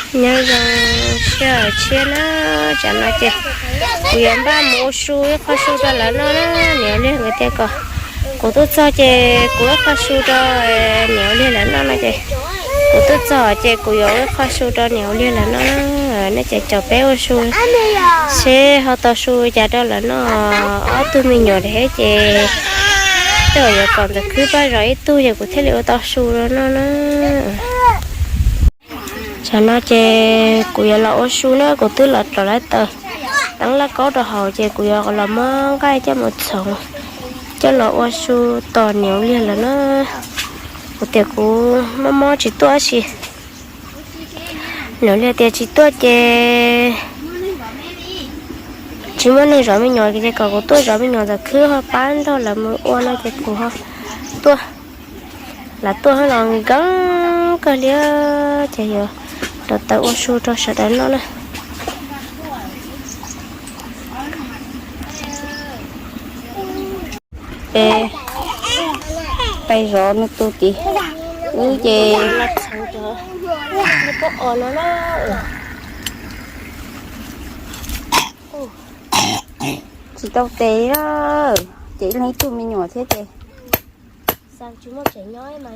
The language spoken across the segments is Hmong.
Nyob zoo tshiab tshiab na, tsam no ces kuv yuav npaj mus ua su ib qho su rau lawv noj na. Niam Liag nkawd tias kom kuv tuaj txog ces kuv ua ib qho su rau niam Liag lawv noj no ces kuv tuaj txog ces kuv yuav ua ib qho su rau niam Liag lawv noj na. Nej ces caum peb ua su seb ho tau su cas rau lawv noj. Ob tug me nyuam thiab ces tej zaum yuav kom Ntxawm Khwb pab zov ib tug ces kuv thiaj li ua tau su rau noj na. Tsam no ces kuv yuav los ua su na, kuv twb los rauv lawv taws teeb laj kaub rau hauv ces kuv yuav los muab nqaij coj mus txhoov coj los ua su tos niam Liag lawv na. Kuv tias kuv mob mob tsis tuaj tab sis niam Liag tias tsis tuaj ces tsis muaj neeg zov me nyuam ces kom kuv tuaj zov me nyuam, Ntxawm Khwb ho pab nrog lawv mus ua no ces kuv ho tuaj. Lawv tuaj los nkees kawg li ces yuav rauv taws ua su rau sawv daws noj na. Es pais zov nws tus tim wb ces tsis tau tes li, ces ib leeg ib tug me nyuam thiab ces tsis muaj tsev thiab mas.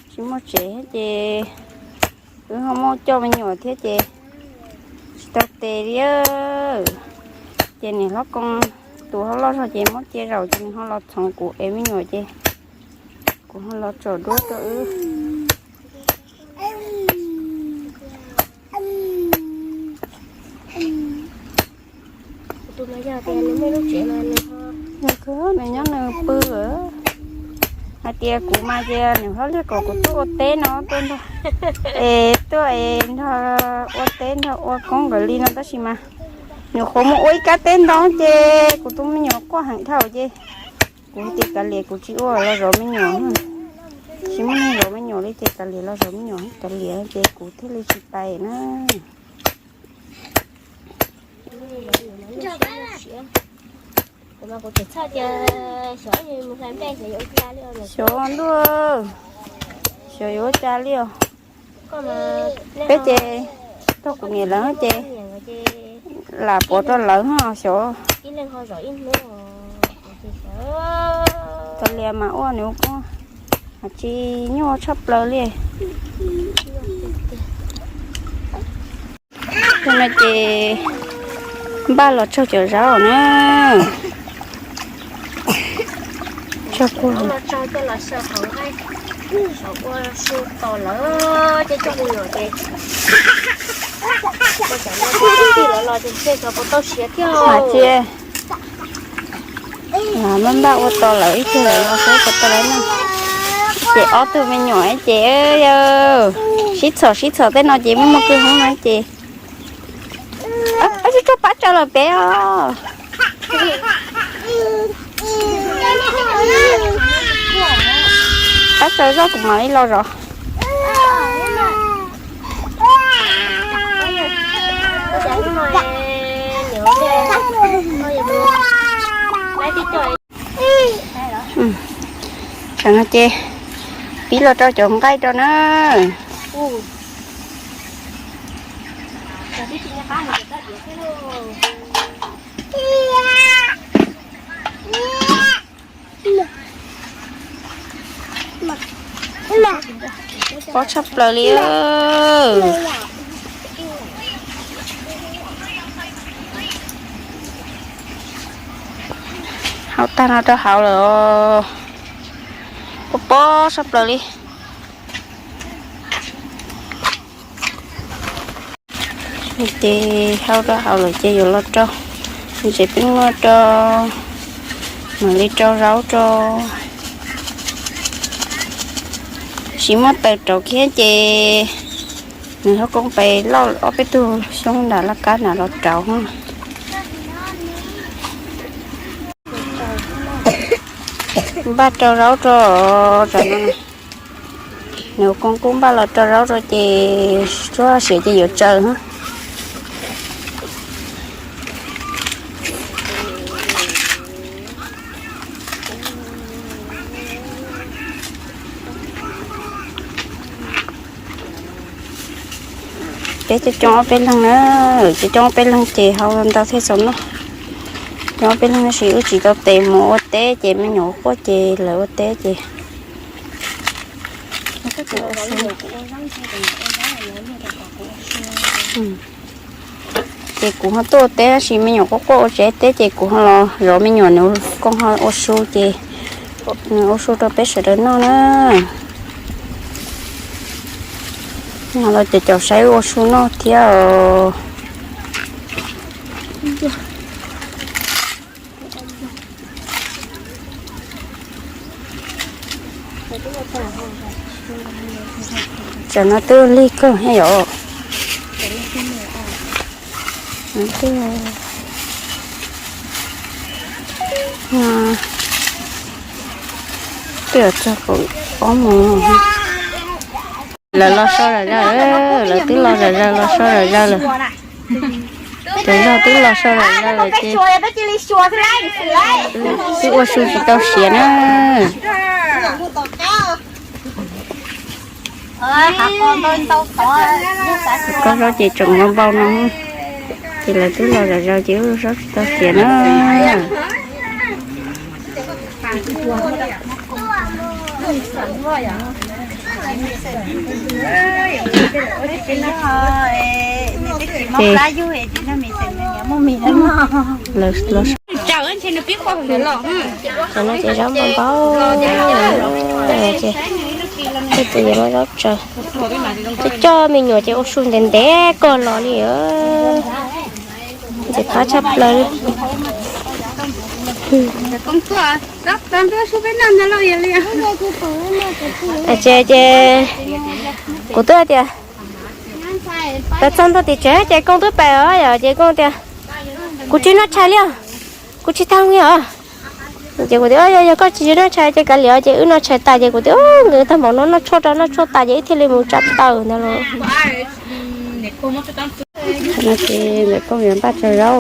Tsis muaj tsev ces wb ho muaj coj me nyuam thiab ces tsis tau tes li. Ces niam hlob Koob tus hlob loj zog ces muab cia zaum ces nws ho los txhoov kuv ev me nyuam ces kuv ho los tsom duab rau wb. Nws nyob nws pw. Hais tias kuv mas ces niam hlob Liag kom kuv tuaj ua teb no tuaj nrog, es tuaj es nrog ua teb nrog ua koob nkawd li no tab sis mas nyuam qhuav mus ua ib kab teb ntoo ces kuv tus me nyuam quaj heev dhau ces kuv tias kav liam kuv tsis ua los zov me nyuam. Tsis muaj neeg zov me nyuam li ces kav liam los zov me nyuam, kav liam ces kuv thiaj li tsis pais na. Xyov ntuj, xyov yuav ua cas li os. Peb ces tog kuv niam lawv ces lam pov rau lawv xyov. Kav liam mas ua nws ua koob, tsis nyuaj tshaj plaws li. Tus no ces npaj los tsaug cov zaub na. Tsaug kuj los tsaug coj los xyaw qhov nqaij, ua su tos lawv coj coj me nyuam ces ua cov no coj tij lawv los ces ntshe xyov puas tau siav thiab. Mas tsis, mas npaj ua tos lawv ib tug lawv los xyov puas tau lawv noj. Ces ob tug me nyuam ces sib txhom sib txhom tej no ces muaj muaj kwj hoob no ces, ib tug pab tsaws lawm pem os. Pab tsaws zoj kuv mam li los zov. Tsam no ces pib los rau cov nqaij rau na. Pob tshaj plaws li. Hau tag no rau hauv lawm. Pob pob tshaj plaws li. Ces hau rau hauv lawm ces yuav los rau ntsev peb muaj rau, mam li rau zaub rau. Tsis muaj taws rauv kiag ces nws hauv koob pes loj ob peb tug xyoob nram laj kab nram los rauv. Npaj rau zaub rau, tam no nws koob kub npaj los rau zaub rau ces tsuab siav ces yuav tsaws. Peb coob coob ob peb leeg na, coob coob ob peb leeg ces hau ntau thiaj txaus noj. Coob ob peb leeg tab sis wb tsis tau tes mus ua teb ces me nyuam quaj ces lawv ua teb ces ces kuv ho tuaj ua teb tab sis me nyuam quaj quaj ua tsev teb ces kuv ho los zov me nyuam nws koom ho ua su ces nws ua su rau peb sawv daws noj na. Nws ho los caum caum saib wb ua su noj thiab os. Tsam no twb lig kawg thiab yom. Twb yuav txog kaum ob moos. Lawv los so zom zaws, lawv twb los zom zaws los so zom zaws lawm. Cov zog twb los so zom zaws lawm ces twb ua su tsis tau siav na. Koj zaub ces tseem npau npau no, ces lawv twb los zom zaws ces ua su tsis tau siav na. Ces lawv los, cov no ces zaub npau npau, ces tej tus yuav muab zaub tsaws. Coj coj me nyuam ces ua su ntev ntev kawg los li. Ces qab tshaj plaws li. Ces, ces kuv twb tias, pais txog ntua tim tsev ces Koob twb pais os yom, ces Koob tias, kuv tsis noj tshais li os, kuv tsis tau li os. Ces kuv tias, yog koj tsis noj tshais ces kav liam, ces wb noj tshais tas ces kuv tias, nkawd tag npaum no noj tshuaj rau noj tshuaj tas ces wb thiaj li mus tsa taws ntag los. No ces ntawm Koob yuav npaj tsaws zaub,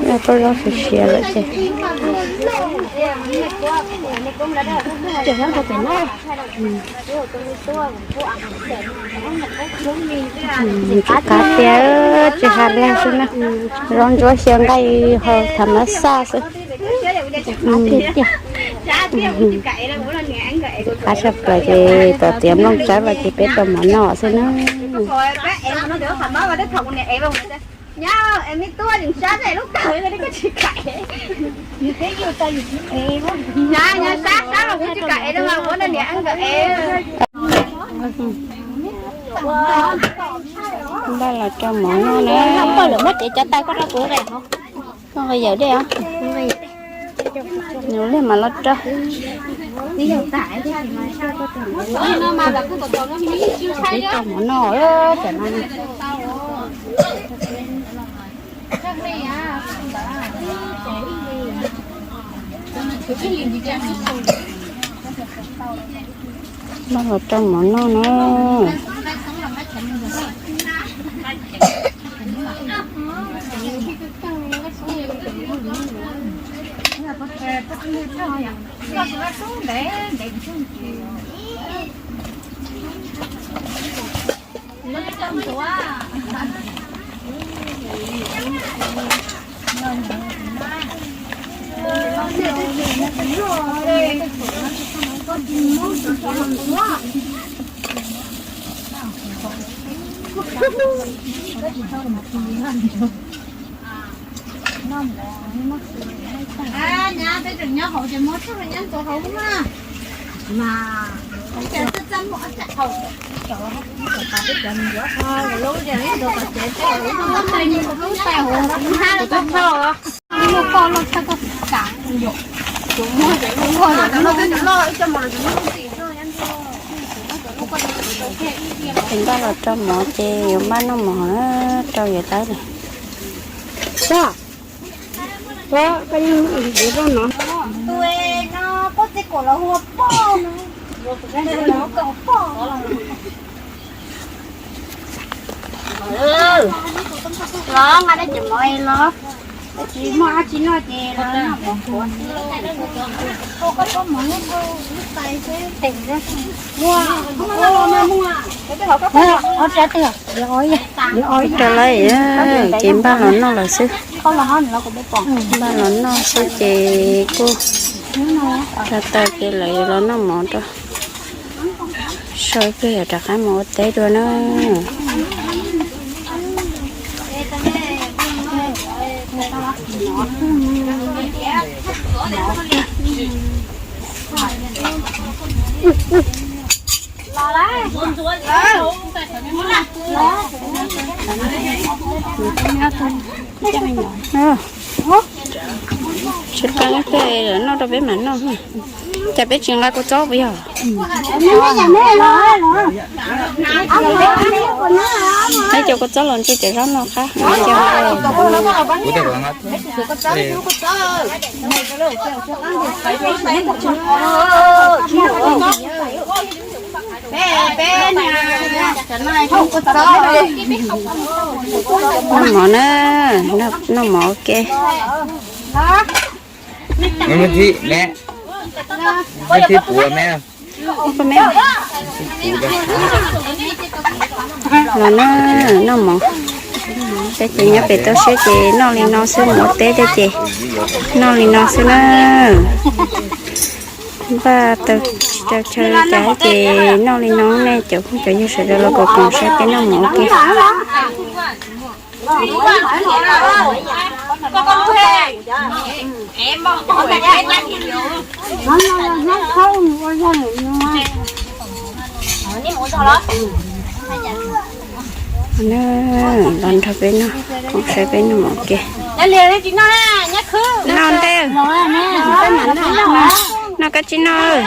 noj zaub siav siav lawm ces. Tsis qab tiag, tsis qab tiag xwb na, zaub ntsuab xyaw nqaij hau tham mas xaj xwb. Qab tshaj plaws ces tom tiav nplooj tsawb los ces peb rau mov noj xwb na. Npaj los rau mov noj na. Muab cev cov taws koj rau kuv. Koj nqe yawm dej os. Nws lig mas los rau. Peb rau mov noj, tam no. Npaj los rau mov noj na. Nyab, peb tseem nyob hauv ces muab tsuj rau nyab ntxuav hauv na. Mas, ces txaj txaj muag ob cam hau, cov, cov pas peb cov ntxuav hauv lub, ntxuav tom tsev peb lub, lub tais hauv, lub tais hauv, lub tais hauv. Lub koj loj tshaj koj tsis kam yom. Ces npaj los rau mov ces yuav npaj noj mov rau yuav tau li. Tus no poj txiv kaum los hu ua poj. Los nqa dab cem mov los. Tsis muaj dab tsi noj ces los noj mov kuv xwb. Rau lawm, ces npaj los noj lawm xwb. Npaj los noj xwb ces kuj tag tag ces lawv yuav los noj mov rau, sau ib pliag yuav rov qab mus ua teb dua na. Tsis pab peb noj rau peb mam noj. Cas peb tsis nqa kua txob puas yog? Peb cov kua txob los ntse cov zaub no qab. Noj mov na, noj mov ua ke. Meb, meb thib, meb, meb thib puav meb. Los na, noj mov. Peb ces nyob pem toj siab ces noj li no xwb, mus ua teb tej ces noj li no xwb na. Npaj tau chaw li cas ces noj li no, nej cov phooj cov ywg sawv daws los koom koom saib peb noj mov ua ke. Los nrog peb noj, koom saib peb noj mov ua ke. Noj ntej, noj kab tsib noj.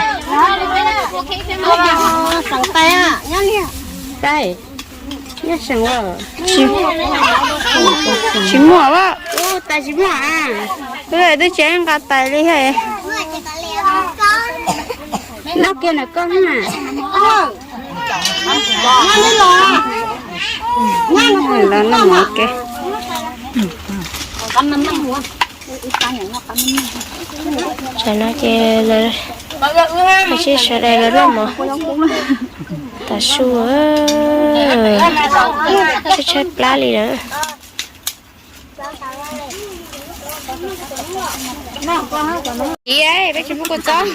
Nyob seem, tsis muaj a. Wb twb tsis nqa tais li thiab. Noj kiag ntawm koj na. Los noj mov ua ke. Tsam no ces lawv sib sawv daws los noj mov tas su, tshaib tshaib plab li lawm. Txiv, peb tsis muaj kua txob.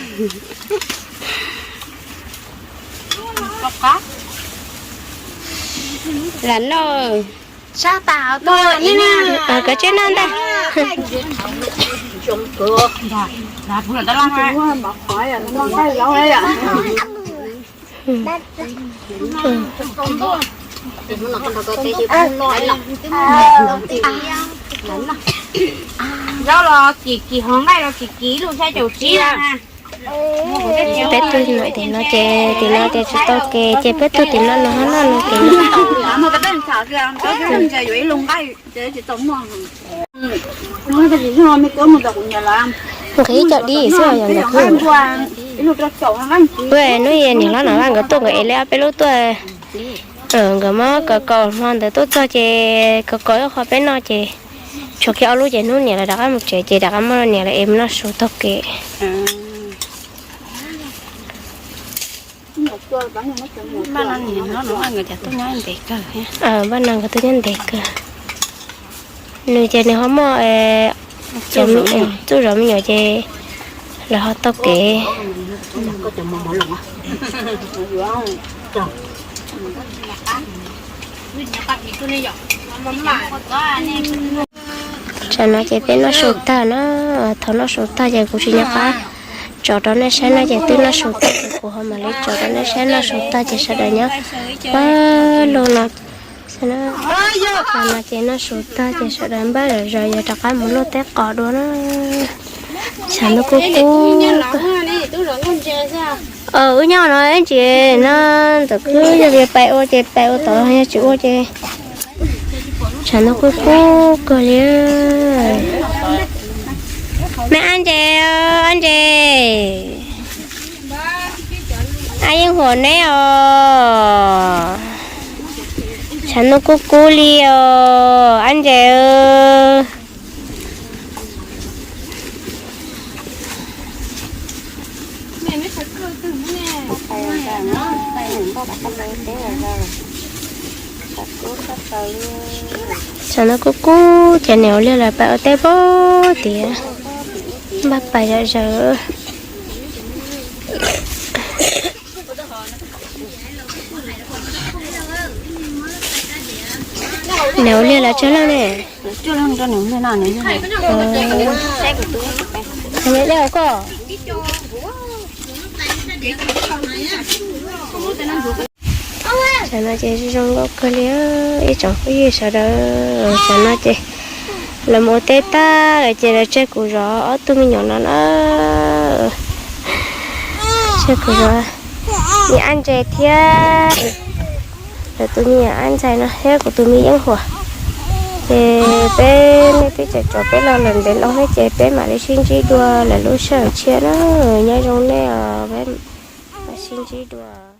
Lam noj. Koj tseb noj ntag. Zaub los kim kim, hov nqaij los kim kim, ib lub xya caum tsib na. Peb tug tim no ces, tim no ces tsis tau kev ces peb tug tim no nws ho noj nws kev. Nqhis cov dib xwb yog ntawd. Hnub niam hlob Nom Vaj nkawd tuaj, nkawd ev li ob peb lub tuaj, nkawd muab kaus kaus hmo ntawd tuaj txog ces kaus kaus ib qho peb noj ces tshuav kiag ob lub ces hnub niam lawv rov qab mus tsev ces rov qab muab niam lawv ev mus noj su taug kev. Npaj no nkawd tuaj nyob ntev kawg. Nws ces nws ho muaj txuj zov me nyuam ces lawv ho taug kev. Tsam no ces peb noj su tag na, thaum noj su tag ces kuv tsis nco qab tso rau nej saib na, ces twb noj su tag ces kuv ho mam li tso rau nej saib. Noj su tag ces sawv daws nyob pab lug no xwb na. Tsam no ces noj su tag ces sawv daws npaj zom zaws yuav rov qab mus luaj teb qos dua na. Tshav ntuj kub kub. Wb nyob no ib ntsis no, ntxawm kwb yog pais ua ces pais ua tod, yog tsis ua ces tshav ntuj kub kub kawg li. Me Ab Ntses, Ab Ntses, Ab Yeej Huam neb os, tshav ntuj kub kub li os Ab Ntses. Tsam no kuj kub ces niam ua liaj lawv pais ua teb pab tias npaj pais zom zaws. Niam ua liaj lawv tsawg leej ne? Nyob koj. Tam no ces zoo nkauj kawg li ib tsoom phooj ywg sawv daws. Tam no ces lawv mus ua teb tag lawm ces lawv tseg kuv zov ob tug me nyuam no na. Tseg kuv zov, niam Ab Ntses thiab lawv tus me nyuam Ab Ntxhais no thiab kuv tus me Yeeb Huam. Ces peb nej twb tseem tso peb los lawm ntev loo thiab ces peb mam li sib ntsib dua lawm lub sij hawm tshiab na. Nyob zoo nej os, peb mam sib ntsib dua.